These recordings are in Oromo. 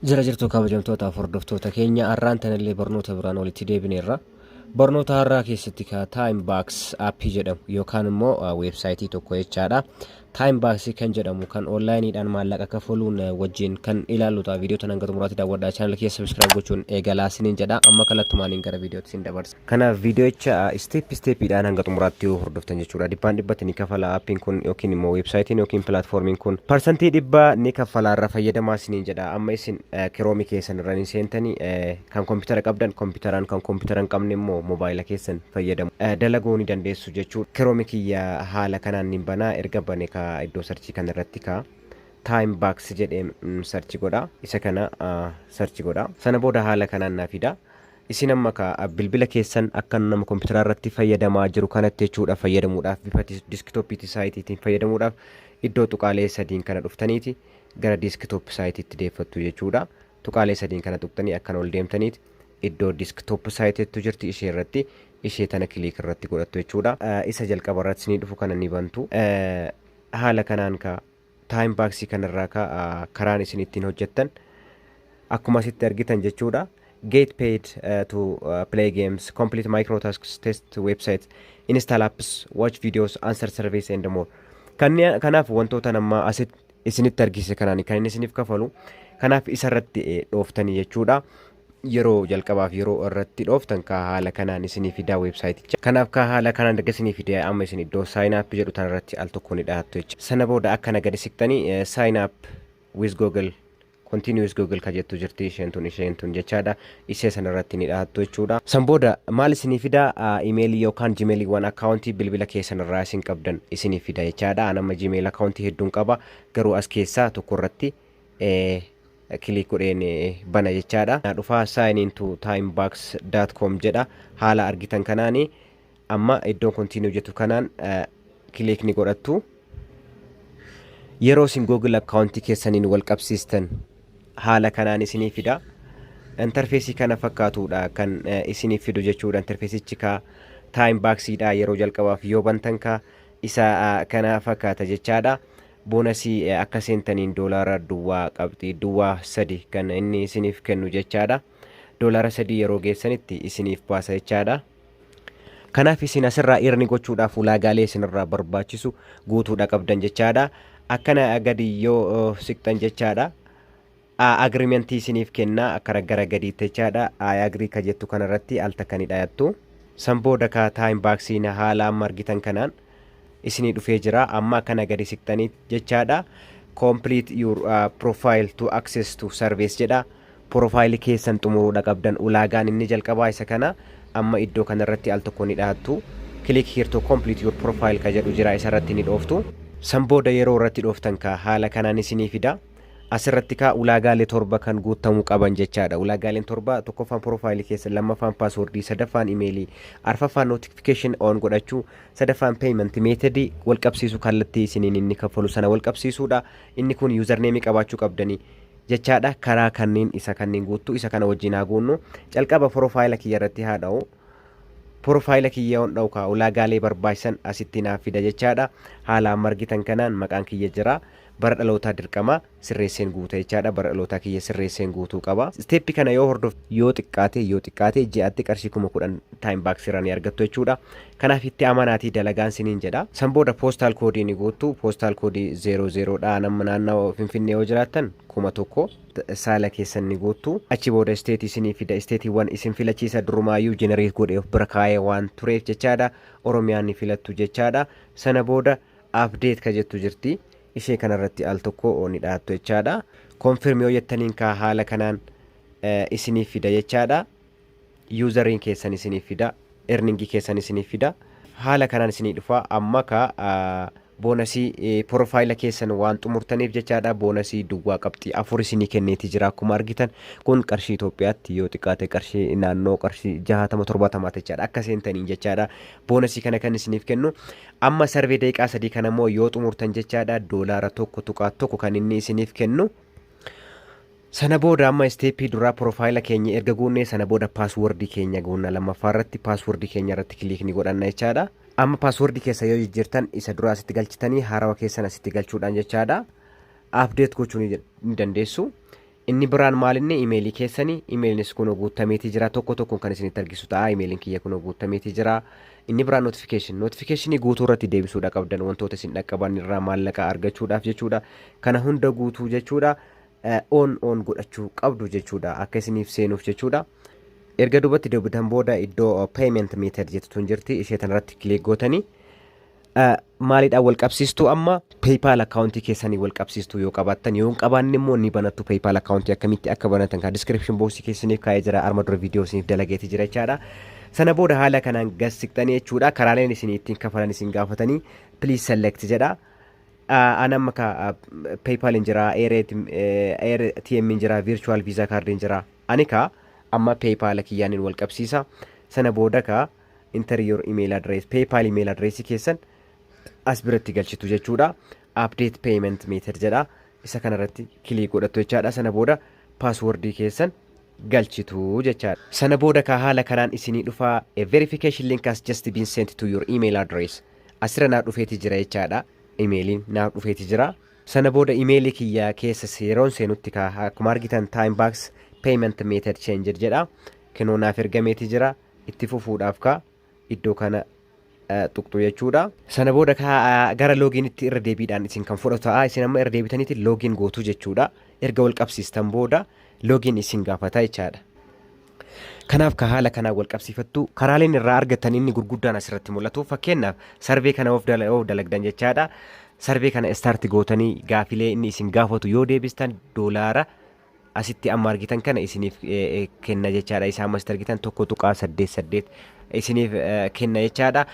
Jira jirtu, kabajamtootaaf hordoftoota keenya, har'aan tanallee barnoota biraan walitti deebineerra. Barnoota har'aa keessatti ka TimeBucks aappii jedhamu yookaan immoo weebsaayitii tokko jechaadha. TimeBucks kan jedhamu kan onlaayiniidhaan maallaqa kafaluun wajjin kan ilaallu ta'a. Viidiyoo tanaan gara xumuraatti daawwadhaa. Channel keessa subscribe gochuun eegalaa isiniin jedha. Amma kallattumaaniin gara viidiyootti isin dabarsa. Kanaaf viidiyoocha step stepiidhaan hanga xumuraatti yoo hordoftan jechuudha. Dhibbaan dhibbatti ni kafala aappiin kun yookiin immoo weebsaayitiin yookiin pilaatfoormiin kun. 100% ni kaffala, irra fayyadamaa isiniin jedha. Amma isin Chrome keessan irra ni seentanii, kan koompitara qabdan koompitaraan, kan koompitara hin qabne immoo moobaayila keessan fayyadamu. Dalaguu ni dandeessu jechuudha. Chrome kiyya haala kanaan ni banaa. Erga bane ka iddoo search kana irratti ka TimeBucks jedhee search godha. Isa kana search godha. Sana booda haala kanaan naa fida. Isin amma ka bilbila keessan akka nama koompitara irratti fayyadamaa jiru kanatti jechuudha, fayyadamuudhaaf, bifa desktop saayitiitiin fayyadamuudhaaf, iddoo tuqaalee sadiin kana dhuftaniiti gara desktop saayitiitti deeffattu jechuudha. Tuqaalee sadiin kana tuqxanii akkana ol deemtaniiti iddoo desktop saayitiitu jirti, ishee irratti, ishee tana click irratti godhattu jechuudha. Isa jalqaba irratti isinii dhufu kana ni bantu. Haala kanaan ka TimeBucks kanarraa ka karaan isin ittiin hojjettan akkuma asitti argitan jechuudha. Get paid to play games, complete micro tasks, test websites, install apps, watch videos, answer surveys and more. Kanaaf wantoota nama asitti isinitti argisiise kanaan kan inni isiniif kafalu. Kanaaf isarratti dhooftanii jechuudha. Yeroo jalqabaaf yeroo irratti dhooftan ka haala kanaan isinii fidaa weebsaayiticha. Kanaaf ka haala kanaan erga isinii fidee, amma isin iddoo sign up jedhu tanarratti al tokko ni dhahattu jechuudha. Sana booda akkana gadi siqxanii sign up with Google, continue with Google ka jettu jirti, isheen tun jechaadha. Ishee sanarratti ni dhahattu jechuudha. San booda maal isinii fidaa? Imeelii yookaan jimeeliiwwan akkaawuntii bilbila keessan irraa isin qabdan isinii fida jechaadha. An amma Gmail akkaawuntii hedduun qaba, garuu as keessaa tokko irratti click godheen bana jechaadha. Dhufaa sign into timebucks.com jedha. Haala argitan kanaani amma iddoon continue jettu kanaan click ni godhattu. Yeroo isin Google akkaawuntii keessaniin wal qabsiistan haala kanaan isinii fida. Interface kana fakkaatudha kan isinii fidu jechuudha. Interfeesichi ka TimeBucksiidha. Yeroo jalqabaaf yoo bantan ka isa kana fakkaata jechaadha. Boonasii akka seentaniin doolaara duwwaa qabxii duwwaa sadi kan inni isiniif kennu jechaadha. $3 yeroo geessanitti isiniif baasa jechaadha. Kanaaf isin asirraa earn gochuudhaaf ulaagaalee isinirraa barbaachisu guutuudha qabdan jechaadha. Akkana gadi yoo siqxan jechaadha. Agreementii isiniif kenna akkara gara gadiitti jechaadha. I agree ka jettu kanarratti al takka ni dhayattu. San booda ka TimeBucksiin haala amma argitan kanaan isinii dhufee jira. Amma akkana gadi siqxanii jechaadha. Complete your profile to access to service jedha. Profaayilii keessan xumuruudha qabdan. Ulaagaan inni jalqabaa isa kana. Amma iddoo kanarratti al tokko ni dhahattu. Click here to complete your profile ka jedhu jira, isarratti ni dhooftu. San booda yeroo irratti dhooftan ka haala kanaan isinii fida. Asirratti ka ulaagaalee torba kan guutamuu qaban jechaadha. Ulaagaaleen torba: tokkoffaan profaayilii keessa, lammaffaan paaswordii, sadaffaan imeelii, arfaffaan notification on godhachuu, sadaffaan payment methodii wal qabsiisuu, kallattii isiniin inni kaffalu sana wal qabsiisuudha. Inni kun username qabaachuu qabdanii jechaadha. Karaa kanneen isa kanneen guuttuu isa kana wajjin haa guunnu. Calqaba profaayila kiyya irratti haa dha'u. Profaayila kiyya yoon dha'u kaa ulaagaalee barbaachisan asitti naaf fida jechaadha. Haala amma argitan kanaan maqaan kiyya jira. Bara dhalootaa dirqama sirreesseen guuta jechaadha. Bara dhalootaa kiyya sirreesseen guutuu qaba. Step kana yoo hordof, yoo xiqqaate ji'aatti qarshii 10,000 TimeBucks irraa ni argattu jechuudha. Kanaaf itti amanaatii dalagaan siniin jedha. San booda postal code ni guuttu. Postal code 00 dha. Nama naannoo Finfinnee yoo jiraattan 1000. Saala keessan ni guuttu. Achi booda state isinii fida. Isteetiiwwan isin filachiisa, durumaayyuu generate godhee of bira kaa'ee waan tureef jechaadha. Oromiyaan ni filattu jechaadha. Sana booda update ka jettu jirti. Ishee kanarratti al tokko ni dhahattu jechaadha. Confirm yoo jettaniin kaa haala kanaan isiniif fida jechaadha. Useriin keessan isiniif fida. Earningii keessan isiniif fida. Haala kanaan isinii dhufa. Amma ka boonasii profaayila keessan waan xumurtaniif jechaadha, boonasii duwwaa qabxii afur isinii kenneeti jira. Akkuma argitan kun qarshii Itoophiyaatti yoo xiqqaate qarshii naannoo qarshii 60 70 jechaadha, akka seentaniin jechaadha boonasii kana kan isiniif kennu. Amma survey daqiiqaa 3 kana immoo yoo xumurtan jechaadha, $1.1 kan inni isiniif kennu. Sana booda amma step duraa profaayila keenya erga guunnee, sana booda paaswordii keenya guunna. Lammaffaa irratti paaswordii keenya irratti click ni godhanna jechaadha. Amma paaswordii keessa yoo jijjiirtan isa dura asitti galchitanii haarawa keessan asitti galchuudhaan jechaadha. Update gochuu ni dandeessu. Inni biraan maalinni imeelii keessanii, imeelinis kunoo guutameetii jira. Tokko tokkoon kan isinitti argisu ta'a. Imeeliin kiyya kunoo guutameetii jira. Inni biraan notification. Notificationii guutuu irratti deebisuudha qabdan, wantoota isin dhaqqaban irraa maallaqa argachuudhaaf jechuudha. Kana hunda guutuu jechuudha. On godhachuu qabdu jechuudha, akka isiniif seenuuf jechuudha. Erga duubatti deebitan booda iddoo payment method jettuun jirti. Ishee tanarratti click gootanii maaliidhaan wal qabsiistuu? Amma PayPal akkaawuntii keessanii wal qabsiistuu yoo qabaattan. Yoo hin qabaanne immoo ni banattu. PayPal akkaawuntii akkamitti akka banatan kan description boxii keessaniif kaa'ee jira. Arma dura viidiyoo isiniif dalageeti jira jechaadha. Sana booda haala kanaan gad siqxanii jechuudha, karaaleen isin ittiin kafalan isin gaafatanii, please select jedha. An amma ka PayPal hin jira, AirTM hin jira, virtual visa card hin jira. Ani ka amma PayPal kiyyaaniin wal qabsiisa. Sana booda ka enter your email address, PayPal email address keessan as biratti galchitu jechuudha. Update payment method jedha. Isa kanarratti click godhattu jechaadha. Sana booda passwordii keessan galchitu jechaadha. Sana booda ka haala kanaan isinii dhufa: a verification link has just been sent to your email address. Asirra naa dhufeeti jira jechaadha. Imeeliin naa dhufeeti jira. Sana booda imeelii kiyya keessa yeroon seenutti ka akkuma argitan TimeBucks payment method changed jedha. Kinoo naaf ergameeti jira. Itti fufuudhaaf ka iddoo kana tuqxu jechuudha. Sana booda ka gara loginitti irra deebiidhaan isin kan fudhatu ta'a. Isin amma irra deebitaniiti login gootu jechuudha. Erga wal qabsiistan booda login isin gaafata jechaadha. Kanaaf ka haala kanaan wal qabsiifattu. Karaaleen irraa argatan inni gurguddaan asirratti mul'atu. Fakkeenyaaf, survey kana of dalagdan jechaadha. Survey kana start gootanii gaafilee inni isin gaafatu yoo deebistan, doolaara asitti amma argitan kana isiniif kenna jechaadha. Isaan amma asitti argitan 1.88 isiniif kenna jechaadha.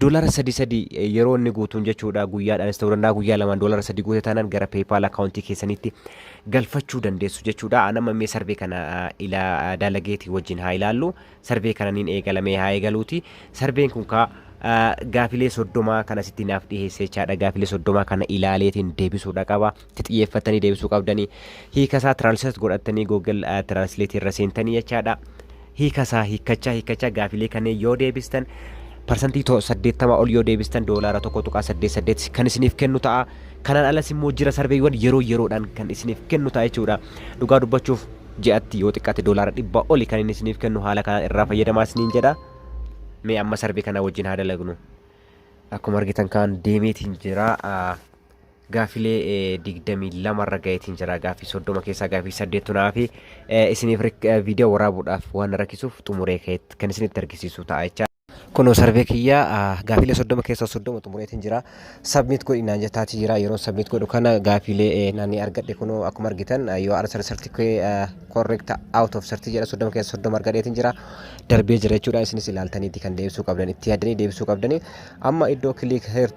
Doolara sadi sadi yeroo inni guutuun jechuudha, guyyaadhaanis ta'uu danda'a, guyyaa lamaan doolara 3 guute taanaan gara PayPal akkaawuntii keessanitti galfachuu dandeessu jechuudha. Anamma mee survey kana ila dalageetii wajjin haa ilaallu. Survey kana niin eegalamee haa eegaluuti. Surveyn kun kaa gaafilee 30 kan asitti naaf dhiyeesse jechaadha. Gaafilee 30 kana ilaaleetiin deebisuudha qaba. Itti xiyyeeffatanii deebisuu qabdanii, hiika isaa translate godhatanii Google Translate irra seentanii jechaadha. Hiika isaa hiikkachaa hiikkachaa gaafilee kanneen yoo deebistan, 80% ol yoo deebistan, doolaara 1.88 kan isiniif kennu ta'a. Kanaan alas immoo jira, surveywwan yeroo yeroodhaan kan isiniif kennu ta'a jechuudha. Dhugaa dubbachuuf, ji'atti yoo xiqqaate doolaara 100 oli kan inni isiniif kennu. Haala kanaan irraa fayyadamaa isiniin jedha. Mee amma survey kana wajjin haa dalagnu. Akkuma argitan kan deemeetiin jira. Gaafilee 22 irra gaheetiin jira. Gaafii 30 keessaa gaafii saddeettu naa fi isiniif viidiyoo waraabuudhaaf waan rakkisuuf xumuree kan isinitti argisiisu ta'a jecha. Kunoo survey kiyyaa gaafilee 30 keessaa 30 xumureetiin jira. Submit godhi naan jettaati jira. Yeroo submit godhu kana gaafilee naannii argadhe kunoo akkuma argitan yoo answer 30 correct out of 30 jedha. 30 keessa 30 argadheetiin jira. Darbee jira jechuudha. Isinis ilaaltaniiti kan deebisuu qabdan, itti yaaddanii deebisuu qabdanii. Amma iddoo click here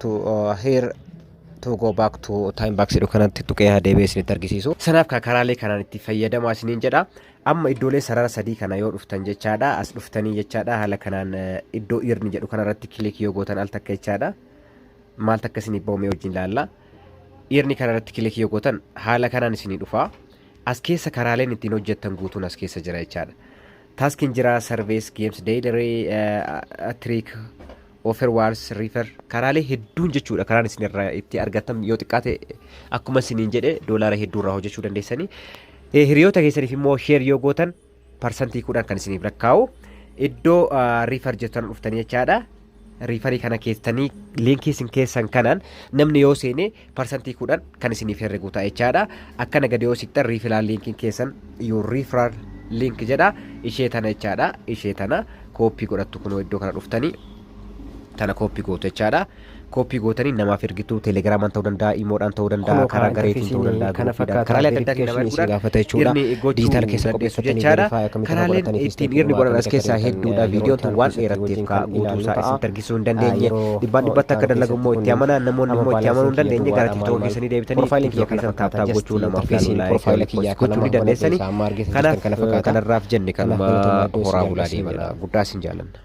to go back to TimeBucks jedhu kanatti tuqee haa deebi'ee isinitti argisiisu. Sanaaf karaalee kanaan itti fayyadamaa isiniin jedha. Amma iddoolee sarara sadii kana yoo dhuftan jechaadha. As dhuftanii jechaadha. Haala kanaan iddoo earn jedhu kanarratti click yoo gootan al takka jechaadha. Maal takka isinii ba'ume wajjin ilaalla. Earn kanarratti click yoo gootan haala kanaan isinii dhufa. As keessa karaaleen ittiin hojjettan guutuun as keessa jira jechaadha. Taskiin jira, surveys, games, daily trick, offer walls, refer, karaalee hedduun jechuudha. Karaan isin irraa itti argattan yoo xiqqaate, akkuma isiniin jedhe, doolaara hedduu irraa hojjechuu dandeessanii. Hiriyoota keessaniif immoo share yoo gootan 10% kan isiniif lakkaa'u. Iddoo refer jettan dhuftanii jechaadha. Referii kana keessanii linkii isin keessan kanaan namni yoo seene 10% kan isiniif herregu ta'a jechaadha. Akkana gadi yoo siqxan referral linkiin keessan, your referral link jedha. Ishee tana jechaadha. Ishee tana copy godhattu. Kunoo iddoo kana dhuftanii tana copy gootu jechaadha. Copy gootanii namaaf ergitu. Teelegiraamaan ta'uu danda'a, imoodhaan ta'uu danda'a, karaa gareetiin ta'uu danda'a, kana fakkaata. Karaalee adda addaatiin nama isin gaafata jechuudha. Earn gochuu Diijitaal keessa dandeessu qopheeffatanii jechaadha. verify akkamitti akka Karaaleen godhatanii fi ittiin step earn godhan as akkamitti keessaa akka hedduudha. Viidiyoon tun waan dheeratteef kaa guutuu isaa isin argisuu hin dandeenye. Dhibbaan dhibbatti akka dalagu immoo itti amanaa, namoonni immoo itti amanuu hin dandeenye gara TikTok keessanii deebitanii Profaayiliin TikTok kiyya kana keessan tap fakkaata. Tap gochuu namaaf Interfeesiin profaayila kiyyaa gochuu ni dandeessanii. Amma argitan Kanaaf kana fakkaata. Kanarraaf jenne Kanaaf kanuma galatoomaa, iddoo horaa isin bulaa jaalladha. deemana. Guddaa isin jaallanna.